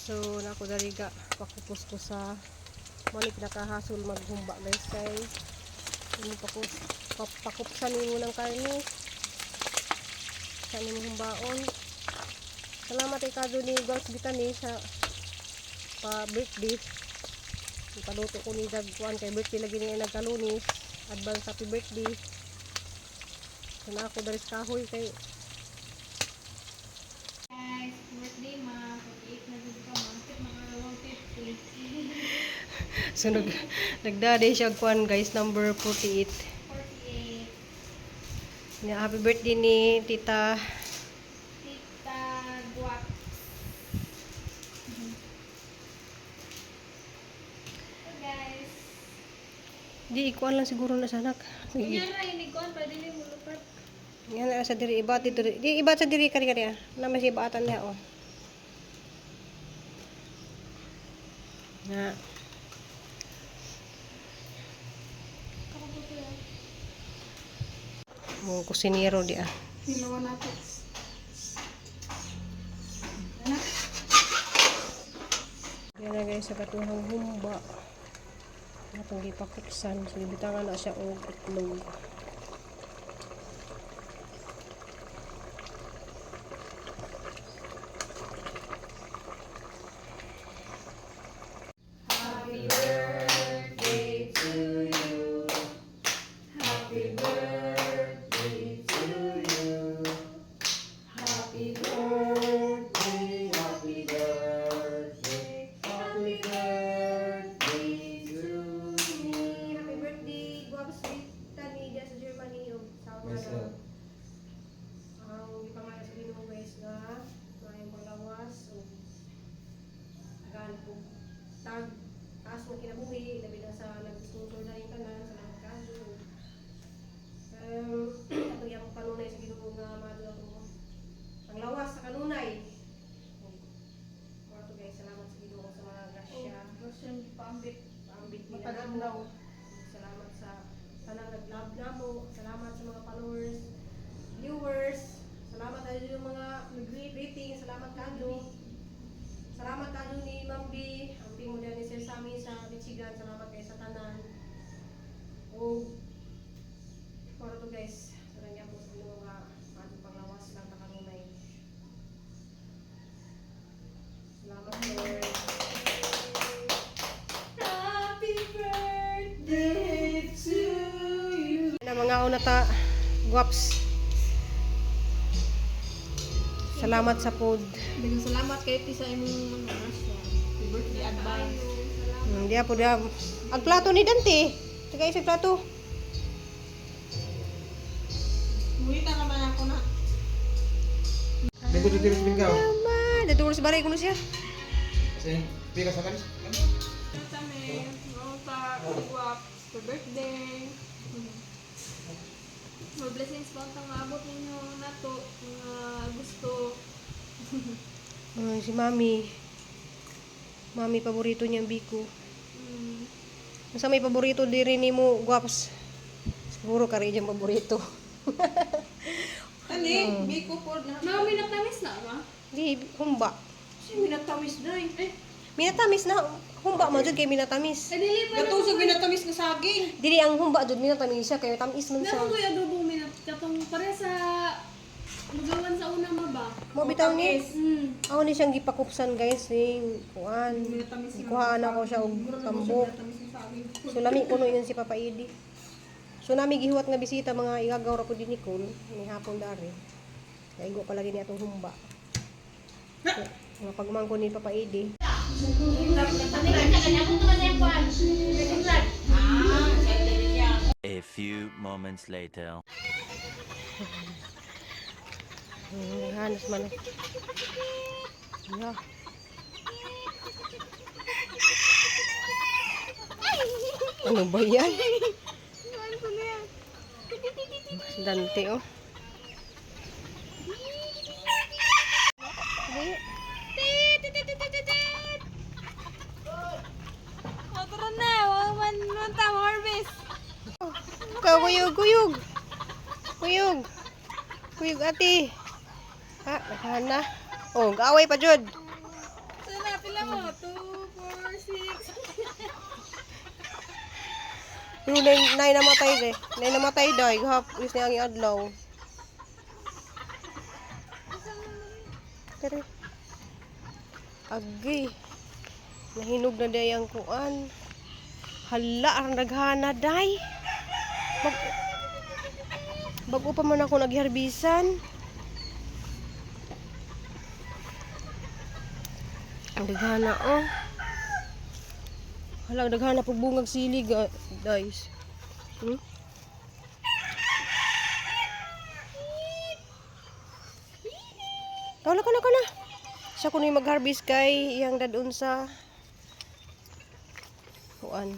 So nako diri ga pakupos ko sa mo ni pinakahasol maghumba, guys, kay imo pakupsan nimo ng karne sa nimo humbaon. Salamat kay kado ni Gals Bitani sa pa birthday. Ipaluto ko ni dag kuan kay birthday lagi niya nagkalunis. Advance happy birthday. So na ako diri sa kahoy kay Guys, birthday ma, 48 na dito ka ma. Mga 150. So nagdade siya og kuan, guys, number 48. 48. Nya, happy birthday ni Tita. Tita Guap. So guys, Di ikuan lang siguro na sanak. kunya ra ini kuan pa dili mo lupat. Yan na sa diri ibat dito. Di ibat sa diri kari kari ah. Na may ibatan niya oh. Na. Mo kusinero di ah. Hilawan natin. Yan na, guys, sa katuhang humba. Atong gipakuksan. So, gibutangan na siya og itlog. Happy birthday to you. Happy birthday to you. Happy birthday, happy birthday, happy birthday to Happy birthday, Guap Sweet Tani dyan sa Germany o sa Myself. Ang gipangalan sa Ginoo, guys, nga maayong panglawas o gan og tag taas ng kinabuhi labi na sa nag-sponsor na yung tanan. Salamat kayo. Atong iyang kanunay sa Ginoo nga maadto ato ang lawas sa kanunay. Mao to, guys, salamat sa Ginoo sa mga grasya. Version paambit. Paambit nila Matagal namo. daw. Salamat sa tanang nag-love namo. Salamat sa mga followers, viewers. Salamat sa yung mga nag-greeting. Salamat kayo. Salamat kayo ni Ma'am B. Ang mo ni Sir Sammy sa Michigan. Salamat kayo sa tanan. O, para to, guys. Sarang po sa inyong mga atong panglawas lang takanunay. Salamat, Lord. Happy birthday to you. Na mga una ta, guwaps. Salamat sa food. Daghang salamat kay ti sa imong mga grasya. Happy birthday advance. Diya po diya. Ang plato ni Dante. Tagay sa plato. Muhita naman ako na. Lingkod dito sa bingkaw. Tama. Dito sa baray kuno siya. Kasi, pika sa kalis. Kami, sa guwap, sa birthday. More blessings po ang maabot ninyo nato, mga gusto. Ay, si Mami. Mami, paborito niya ang biko. Unsa may paborito diri nimo, guwaps? Siguro kari diyang paborito. Ani, biko po na. Mami, natamis na ba? Di humba. Kasi minatamis na eh. Minatamis na humba mo jud kay minatamis. Eh, dili pa Gatong sa minatamis nga saging. Dili ang humba jud minatamis siya kay tamis man siya. Meron ko yung adobong minat, katong pare sa lugawan sa una ma ba? Mo bitaw ni. Ako ni siyang gipakupsan, guys, ni kuan. Minatamis nga. Kuhaan ako siya og tambok. Minatamis nga saging. So lami kuno yun si Papa Idi. So nami gihuwat nga bisita mga igagaw ra ko din Nicole ni hapon dari. Kaigo pa lagi ni atong humba. So, mga pagmangko ni Papa Idi. A few moments later. Hanos man. Yeah. Ano ba yan? Si Dante, oh. Sige. Tit, tit, tit, tit, tit, tit. O, tara na. One, one time harvest. Ikaw, kuyog, kuyog. Kuyog. Kuyog, ate. Ah, nakahan na. Oh, gaaway pa, Jod. Sana, pila Pero nay namatay de. Nay namatay day. Gahap is niya ang adlaw. Pero agay. Nahinog na day ang kuan. Hala, ang daghana day. Bag Bago pa man ako nagharbisan. Ang daghana oh. Hala, ang daghana pag bungag sili, guys. Kala kala kala. Siya kuno yung mag-harvest kay iyang dadun sa kuan.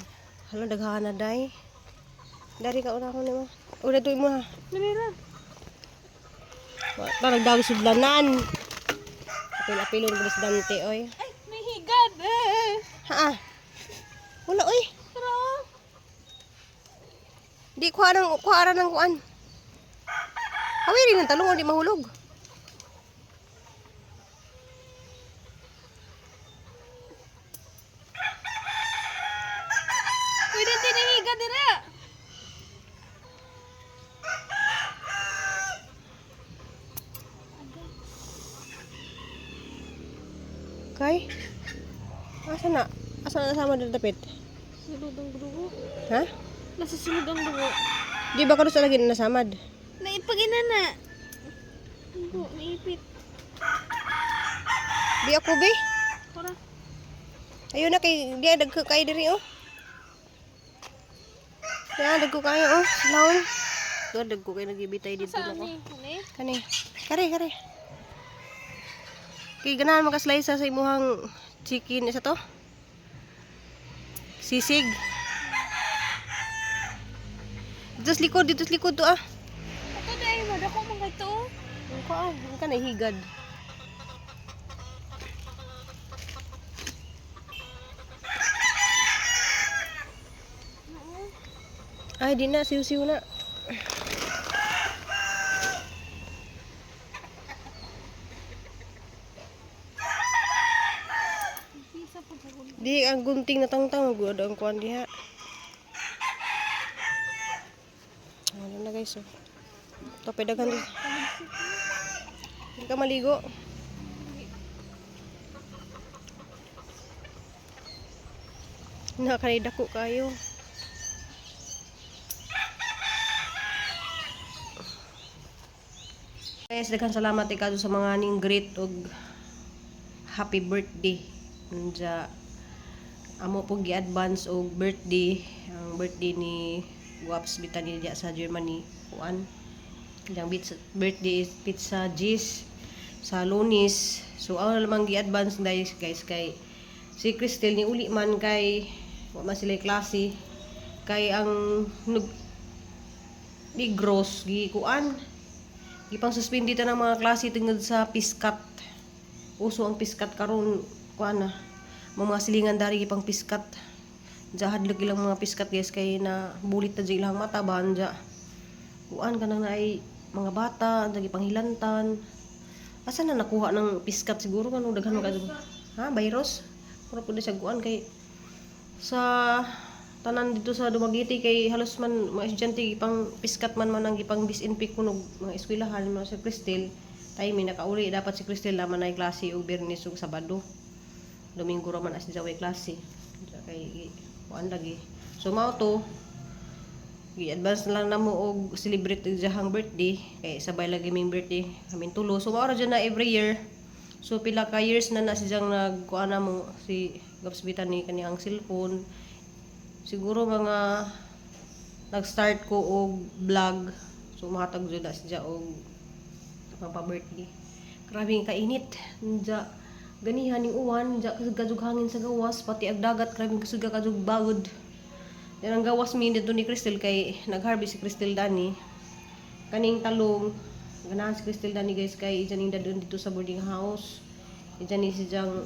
Hala, daghana day. Dari ka una ko nimo. Una tuig mo ha. Dali ra. Parang daw sudlanan. Apil-apilon ko sa Dante oy. Ay, may higad. Eh. Ha. Wala oy. Pero oh. Di kuha ng kuha ra ng kuan. Hawiri ng talong di mahulog. Pwede tinahiga dira. Kay. Asa na? Asa na sama dito dapit? Sulod ang dugo. Ha? Nasa sulod ang dugo. Di ba karon sa lagi na nasamad? Naipagina na. Dugo, naipit. Di ako be. Para. Ayun na kay di ay dagko kay diri oh. Di ay dagko kayo oh. Silawon. Do dagko kay nagibitay dito Saan nako. ni? Kani? Kani. Kare kare. Kay ganahan maka-slice sa imuhang chicken isa to? Sisig. Dito sa likod to ah. Ito na ay madako man kay to. Ang kuan, ang ka nahigad. Ay, di na, siw-siw na. Isa pa sa gulo. Di ang gunting na tangtang gud ang kuan diha. Wala na guys oh. Tope daghan di. Di ka maligo. Na kanay dako kayo. Guys, daghan salamat ikaw sa mga ning greet og happy birthday. Unja amo po gi-advance og birthday, ang birthday ni Guaps Bitani diya sa Germany kuan. Iyang birthday is pizza G's sa Lunes. So ang lamang gi-advance guys, guys kay si Cristel ni uli man kay wa man sila klase kay ang nag Negros gi kuan gipang suspindi ta ng mga klase tungod sa piskat. Uso ang piskat karon kuan na. Mga silingan dari gipang piskat. Jahad lagi ilang mga piskat guys kay na bulit na dyan ilang mata bahan dya. Kuan kanang naay mga bata dyan gipanghilantan. Asa na nakuha ng piskat siguro kanu daghan man kadto. Ha, virus? Puro pud siya kuan kay sa tanan dito sa Dumaguete kay halos man mga estudyante gipang piskat man man ang gipang disinfect kuno mga eskwelahan mga sa Cristel time nakauli dapat si Cristel laman ay klase og Biyernes ug Sabado. Domingo ra man as way klase. Diya kay kuan lagi. So mao to gi-advance na lang namo og celebrate og iyahang birthday kay sabay lagi ming birthday kaming tulo. So mao ra jud na every year. So pila ka years na na siyang nagkuan na mo si Gabs Bitani kaniyang cellphone. Siguro mga nag-start ko og vlog. So mahatag jud na siya og pampa-birthday. Grabe ang kainit. Nja ganihan ning uwan, nja kasug hangin sa gawas, pati ang dagat grabe kasug kadug bagod. Yan ang gawas mi dito ni Crystal kay nag-harvest si Crystal dani. Kaning talong ganahan si Crystal dani guys kay iyan ning dadun dito sa boarding house. Iyan ni si Jang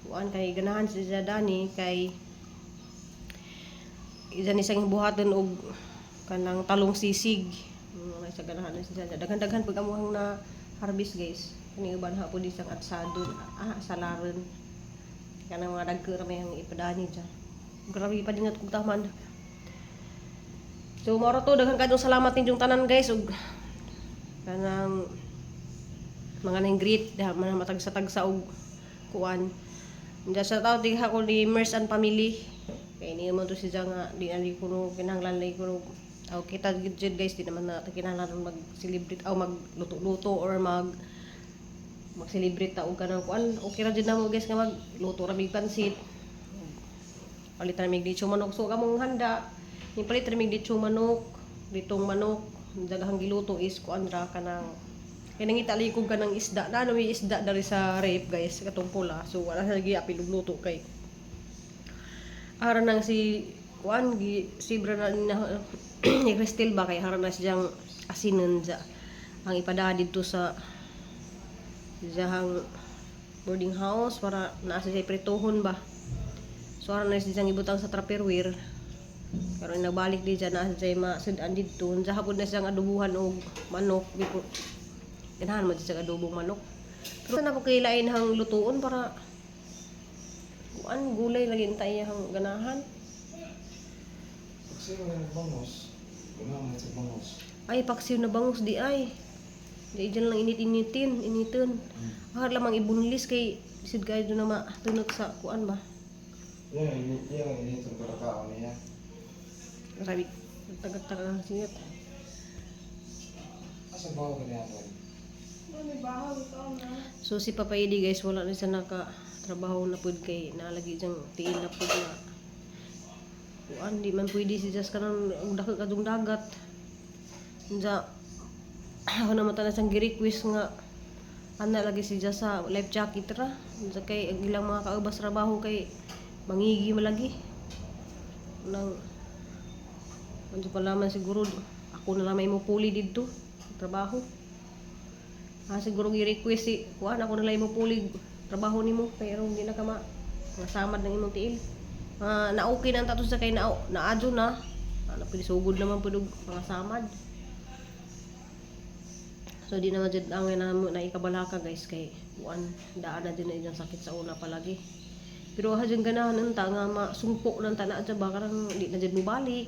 kuan kay ganahan si siya dani kay iyan ni siyang buhaton og kanang talong sisig. Mga sa ganahan na siya. Daghan-daghan pag amuhang na harvest guys. Kani uban hapon di siyang atsado, ah, salaron. Kanang mga dagko ra may ang ipadani dyan. Grabe pa dingat kog taman. So mao to, daghan kayong salamat ninyong tanan, guys, ug kanang mga nang greet diha man matagsa-tagsa og kuan. Diya sa tao diha ko ni Mers and family. Kay ni man to siya nga di na di kuno kinahanglan lay kuno aw kita gid jud, guys, di naman na kinahanglan mag-celebrate aw magluto-luto or mag-celebrate ta og kanang kuan. Okay ra jud namo, guys, nga magluto ra mig pansit. Palit ra mig lechong manok. So kamong handa, ni palit ra mig lechong manok, litong manok, daghang giluto is kuan ra, kanang kay nangita lagi kog kanang isda na ano, may isda dari sa ref, guys, katong pula. So wala na lagi apil og luto kay ara nang si kuan gi sibra na ni Cristel ba, kay hara na siyang asinan dya ang ipada didto sa siyang boarding house para naa siya prituhon ba. So ara na siyang ibutang sa Tupperware pero nagbalik di dyan naa siya masud-an didto. Unsa hapon na siyang adubuhan og manok before ganahan mo siya adobong manok, pero na po kailain hang lutuon para kuan, gulay lagi ta iyang ganahan. Kasi mo ng bangos. Guna mo sa bangos. Ay, paksiw na bangus di ay. Di dyan lang init-initin, initin. Ahar lamang ibunlis kay sid kayo doon na matunok sa kuan ba. Yan, ini yan ini itong karakao niya. Grabe, tagat-tagat ang singit. Asa ba ako niya doon? May bahaw ikaw na. So si Papa Edi, guys, wala na siya nakatrabaho na pud kay naalagi diyang tiil na pud na kuan, di man pwede si Jas kanang og dako kadung dagat. Unsa ako naman tanan siyang gi-request nga ana lagi si Jas sa life jacket ra. Unsa kay ang ilang mga kaubas trabaho kay mangigi malagi. Nang unsa pa laman siguro ako na lang may mupuli didto trabaho. Ah, siguro gi-request si kuan, ako na lang mo pulig trabaho nimo pero hindi na ka ma masamad ng imong tiil. Ah, na okay na ang tatos sa kay na naadyo na. Ano pwede sugod naman pud og mga samad. So di naman jud ang na na ikabalaka, guys, kay kuan, daan na din na inyong sakit sa una palagi. Pero ha jud ganahan unta nga masumpo lang ta na adya ba karang di na jud mobalik.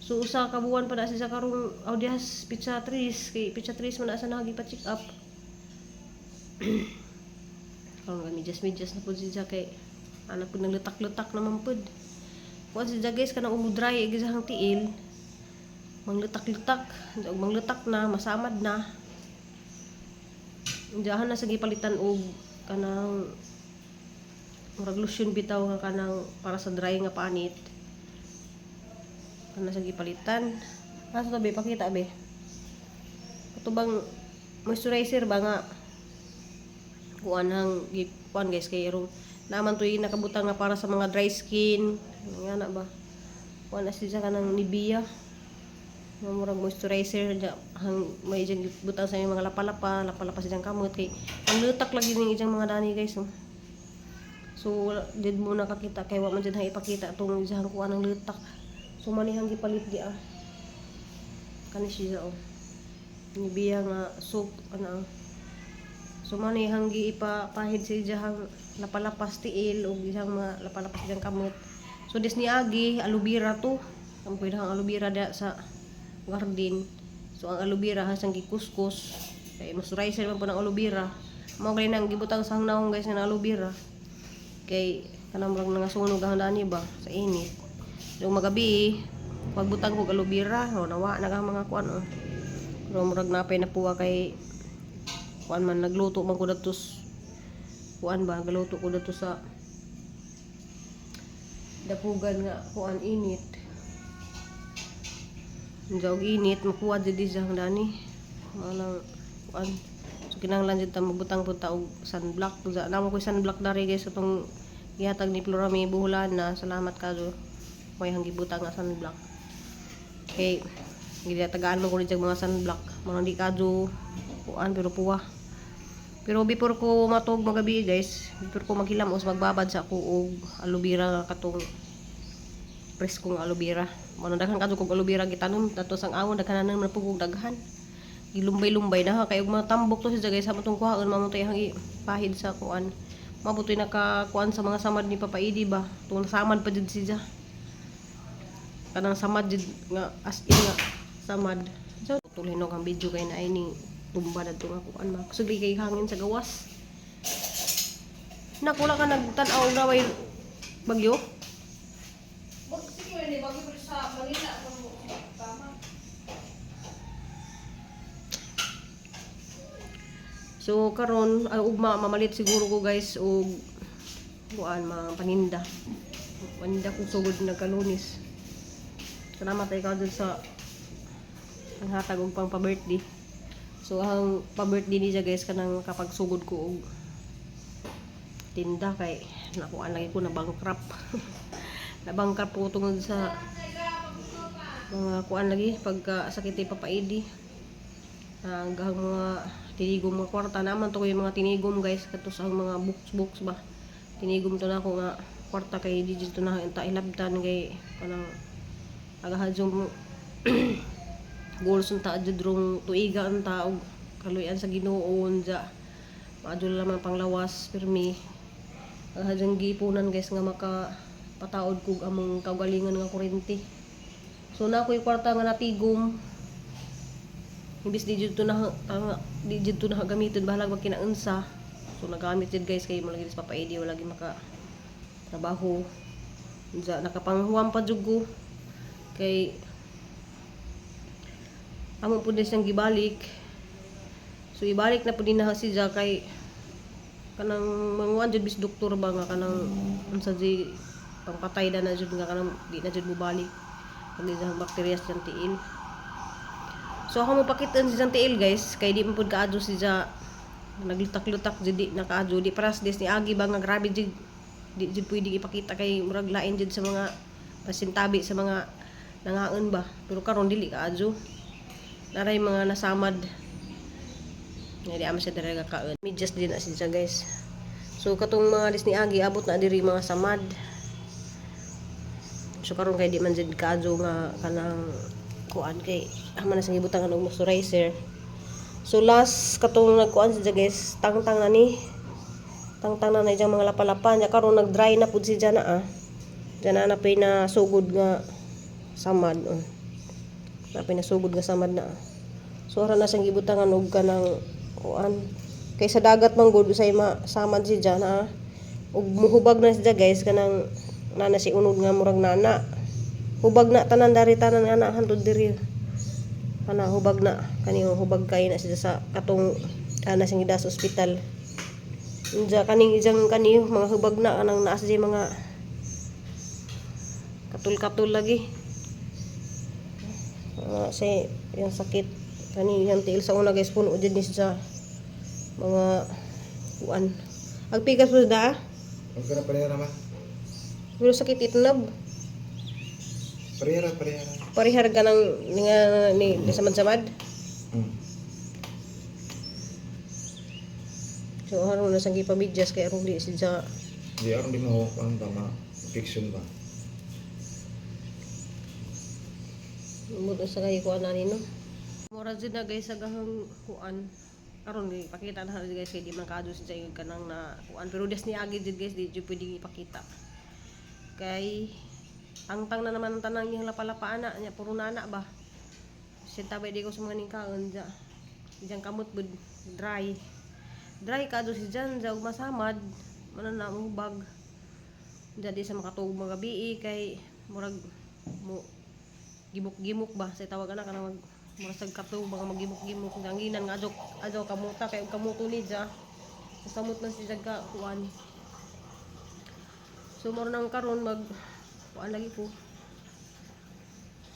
So usa ka buwan pa na siya karong audias pitsa 3 kay pitsa 3 man na sa nagi pa check up. Karon nga medyas medyas na pud siya kay anak pud naglutak-lutak naman pud. Kuan siya, guys, kanang umudry igi sa tiil. Manglutak-lutak, og manglutak na, masamad na. Diyahan na sa gipalitan og kanang murag lotion bitaw nga kanang para sa dry nga panit. Kana sa gipalitan. Asa to, be? Pakita, be. Kato bang moisturizer ba nga kuan hang kuan, guys, kay irong naman to yung nakabutang nga para sa mga dry skin. Ano nga na ba? Kuan na siya kanang Nivea. Nga murag moisturizer dya, hang may dyan butang sa inyong mga lapalapa, lapalapa sa diyang kamot kay ang lutak lagi ning iyang mga dani, guys, oh. So wala did mo nakakita kay wa man dyan hang ipakita tong iyang kuan ng lutak. So manihang gipalit di ah. Kani siya, oh. Nivea nga soap ana. So man hang giipapahid sa iyang lapalapas tiil ug iyang mga lapalapas iyang kamot. So des ni agi aloe vera to. Ang pwede ang aloe vera da sa garden. So ang aloe vera hasang gikuskus kay moisturizer man po ng aloe vera. Mao gali nang gibutang sa naong, guys, nga aloe vera. Kay kanang murag nangasunog ang dani ba sa init. So magabi pagbutang kog aloe vera, oh, nawa na ang mga kuan, oh. Pero murag napay na puwa kay kuan man, nagluto man ko dadto kuan ba, nagluto ko dadto sa dapugan nga kuan, init. Unsa og init makuha jud di siya ang dani. Mao nang kuan. So kinahanglan jud ta magbutang pud ta og sunblock. Unsa namo koy sunblock dari, guys, atong gihatag ni Flora May Buholana. Salamat kayo. May hang gibutang nga sunblock. Kay gidatagaan mo ko rin mga sunblock. Mga di kadyo kuan pero puwa. Pero before ko matug magabi, guys, before ko maghilamos, magbabad sa ako og aloe vera nga katong preskong aloe vera. Mao daghan kadto kog aloe vera gitanom dato sang awon, daghan na naman pug daghan. Gilumbay-lumbay na ha kay og mga tambok to siya, guys, sa atong kuhaon mao tay hang pahid sa kuan. Mabutoy nakakuan sa mga samad ni Papa Idi ba. Tung nasamad pa jud siya. Kanang samad jud nga as in nga samad. So tulinog ang video kay naay ning tumba na nga kuan ma. Kusog kay hangin sa gawas. Nakula ka nagtan-aw na way bagyo. Bagsik mo yun eh, bagyo pa sa Manila. Tama. So karon ay ugma mamalit siguro ko guys og kuan mga paninda. Paninda kung sugod nagkalunis. Salamat ay dun sa ang hatag og pang pa-birthday. So ang pa-birthday niya guys, kanang kapagsugod ko og tinda kay nakuan lagi ko na bankrupt. Na bankrupt ko tungod sa mga kuan lagi pagka sakit ay papaidi. Ang gahang mga tinigom mga kwarta naman to ko yung mga tinigom guys, kato sa mga books books ba, tinigom to na ako nga kwarta kay di dito na ta ilabtan kay kanang agahadjong goals unta jud rong tuiga unta og kaluyan sa Ginoo unja maadyo lamang panglawas pirmi agahadjong gipunan guys nga maka pataod kog among kaugalingon nga kuryente. So na ako'y kwarta nga natigom, imbis di jud to na tanga, di jud to na gamiton, bahalag magkinaunsa. So nagamit jud guys kay mo lagi sa Papa Eddie, wala lagi maka trabaho. Unsa nakapanghuwam pa jud ko kay amo pud ni siyang gibalik. So ibalik na pud ni na si Ja kay kanang manguan jud bis doktor ba nga kanang unsa di pangpatay na na jud nga kanang di na jud mobalik pag ang bakterya sa tiil. So ako mopakit-on si Jan tiil guys kay di man pud kaadyo si Ja, naglutak-lutak jud, di nakaadyo, di paras des ni agi ba nga grabe jud, di jud pwede ipakita kay murag lain jud sa mga pasintabi sa mga nangaon ba. Pero karon dili kaadyo, naray mga nasamad nga di ama siya dara kaon. Medyas din na siya guys. So katong mga dis ni agi abot na diri mga samad. So karon kay di man jud kaadyo nga kanang kuan kay ama na siyang gibutangan og moisturizer. So last katong nagkuan siya guys, tangtang na ni. Tangtang na na iyang mga lapalapan. Nya karon nag-dry na pud siya na ah. Diyan na na pay na sugod nga samad. Oh. Na pay nasugod nga samad na. Ah. So ara na siyang gibutangan og kanang kuan. Kay sa dagat man gud usay ma samad si Jan ah. Ug muhubag na siya guys, kanang nana si unod nga murag nana. Hubag na tanan dari tanan nga na hantod diri. Kana hubag na kani, hubag kay na siya sa katong ana siyang gida sa ospital. Unja kaning ijang kani mga hubag na kanang naas di mga katul-katul lagi. Ah, sa yung sakit kani yung tiil sa una guys, puno jud ni siya mga kuan. Agpikas po da. Huwag ka na parehara ma. Pero sakit itnab. Parehara, parehara. Parihar ka ng nga ni samad-samad. So haron na sang gipamidyas kay aron di siya. Di aron di mo kuan ba ma fiction ba. Mudo sa kay kuan ani no. Mura jud na guys sa gahang kuan. Aron di pakita na guys kay di man kaadto siya yung kanang na kuan, pero des ni agi jud guys di jud pwedeng ipakita. Kay tangtang na naman ang tanang iyang lapalapa ana nya puro nana ba. Sintabay di ko sa mga ningkaon dya. Diyang kamot bud dry. Dry ka do si Jan dya ug masamad manan na hubag. Dya di sa makatuog mga gabi kay murag mo gimok-gimok ba sa tawag ana kanang mag murag sa katog mga magimok-gimok hanginan nga adyo adyo kamuta kay og kamuto ni dya. Samot man siya ka kuan. So moro nang karon mag kuan lagi ko.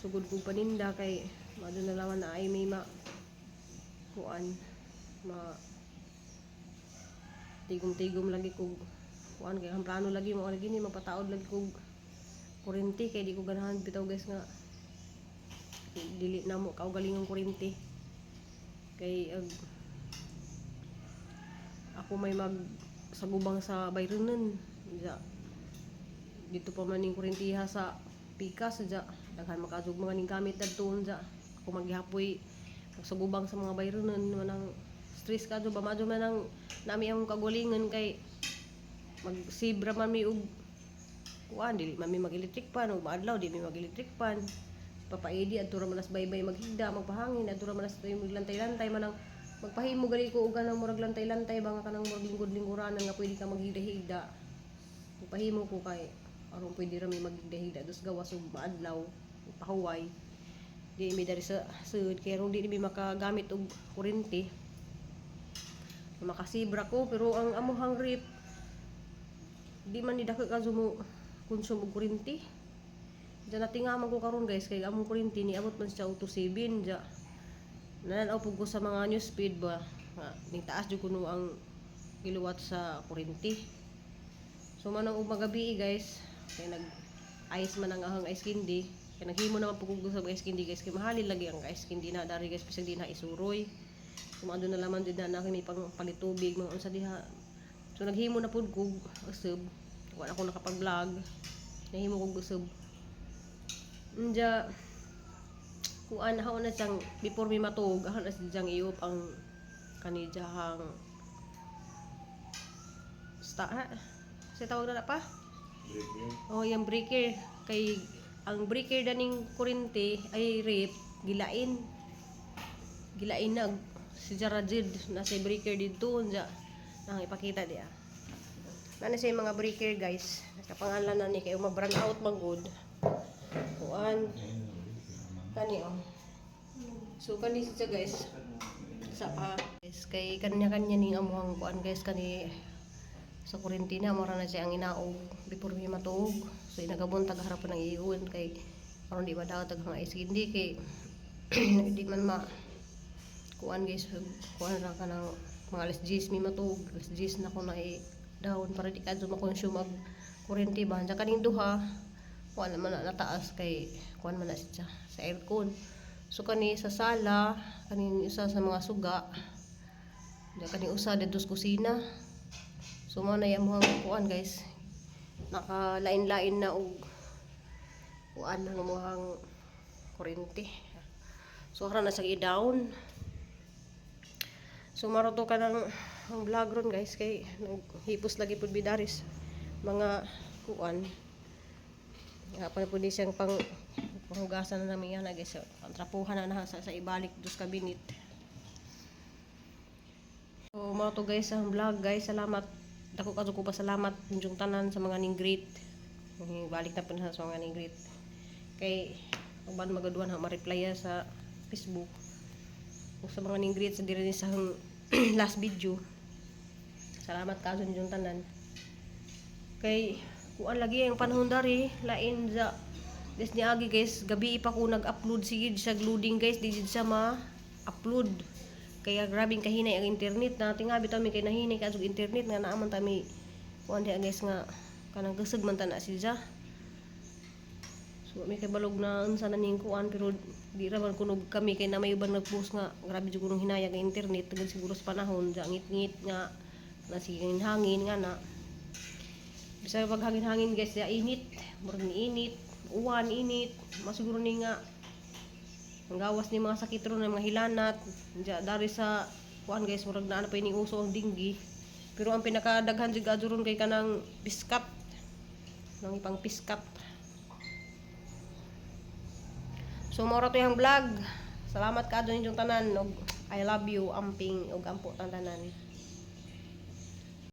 Sugod kog paninda kay mado na laman na ay may ma kuan ma tigom-tigom lagi kog kuan kay ang plano lagi mo lagi ni magpataod lagi kog kuryente kay di ko ganahan bitaw guys nga dili na mo kaugalingong kuryente kay ag ako may mag sagubang sa bayronan ja dito pa man ning kuryenteha sa pikas ja daghan makadug mga ning gamit dadto ja ako maghihapoy magsagubang sa mga bayronan manang stress ka ba madyo man ang nami ang kagulingan kay magsibra man mi og Kuan dili man mi mag-electric pan ug maadlaw di mi mag-electric pan. Papaidi adto ra man as baybay maghigda, magpahangin adto ra man as maglantay-lantay man ang magpahimo gali ko og kanang murag lantay-lantay ba nga kanang murag lingkod-lingkuranan nga pwede ka maghigda-higda. Magpahimo ko kay aron pwede ra mi maghigda-higda dos gawas ug maadlaw pahuway. Di mi dari sa sud kay aron di mi makagamit og kuryente. Makasibra ko pero ang amuhang rip di man ni dako ka mo consume og kuryente. Diyan natinga man ko karon guys kay among kuryente niabot man siya og 27 diya. Nananaw pud ko sa mga newsfeed ba nga ning taas jud kuno ang kilowatt sa kuryente. So manang ug magabi guys kay nag ice man ang ahang ice candy. Kay naghimo naman pud ko sa ice candy guys kay mahalin lagi ang ice candy na dari guys bisag di na isuroy. So maadto na laman jud na na kay may pang palitubig mga unsa diha. So naghimo na pud kog usab. Wala ako nakapag-vlog. Nahimo kog usab. Nya kuan haon na siyang before mi matuog ahon na siyang iup ang kanijahang sta ha? Sa tawag na pa? Oh, yung breaker kay ang breaker daning kuryente ay rip gilain. Gilain na si Jarajid na sa breaker didto unja nang ipakita diya. Nana siya yung mga breaker guys. Nakapangalan na ni kay ma-brown out man gud. Kuan kani oh. So kani siya guys. Sa pa guys kay kanya-kanya ning amuhang kuan guys kani sa kuryente na mura na siya ang inaog before mi matuog. So inagabuntag harapan ng iyon kay aron di madaot ang ice candy kay di man ma kuan guys, kuan ra ka ng mga alas 10 mi matuog, alas 10 na ko na i down para di ka makonsume og kuryente ba. Sa kaning duha kuan naman na nataas kay kuan man na siya sa aircon. So kani sa sala, kaning usa sa mga suga, da kaning usa didto sa kusina. So mao na yung mga kuan guys, nakalain-lain na og kuan ang mga kuryente. So ara na sa i-down. So maroto ka ng ang vlog ron guys kay naghipos lagi pud bidaris mga kuan. Nga pa pud ni siyang pang panghugasan na namin yan na guys. So, pantrapuhan na na sa ibalik dos cabinet. So mao to guys ang vlog guys. Salamat. Dako kadto ko pasalamat inyong tanan sa mga ning greet. Balik na po na sa mga ning greet. Kay uban magaduan ha ma-reply sa Facebook. O sa mga ning greet sa diri ni sa last video. Salamat kaso inyong tanan. Kay kuan lagi ang panahon dari lain sa des ni agi guys, gabi pa ko nag-upload sige sa loading guys, di jud siya ma-upload. Kaya grabing kahinay ang internet na tingabi ta mi kay nahinay ka og internet nga naa man ta mi kuan diha guys nga kanang kusog man ta na siya. So may kabalog na unsa na ning kuan pero di ra man kunog kami kay na may uban nagpost nga grabe jud kunong hinayag ang internet tungod siguro sa panahon ja ngit-ngit nga nasiging hangin nga na. Bisag pag hangin-hangin guys, ya init, murag ni init, uwan init, masiguro ni nga ang gawas ni mga sakit ron ng mga hilanat. Diya, dari sa kuan guys, murag na ano pa ini uso ang dinggi. Pero ang pinakadaghan jud adto ron kay kanang piskat. Nang ipang piskat. So mao ra to yung vlog. Salamat kaadto ninyong tanan og I love you amping og ampo tan tanan.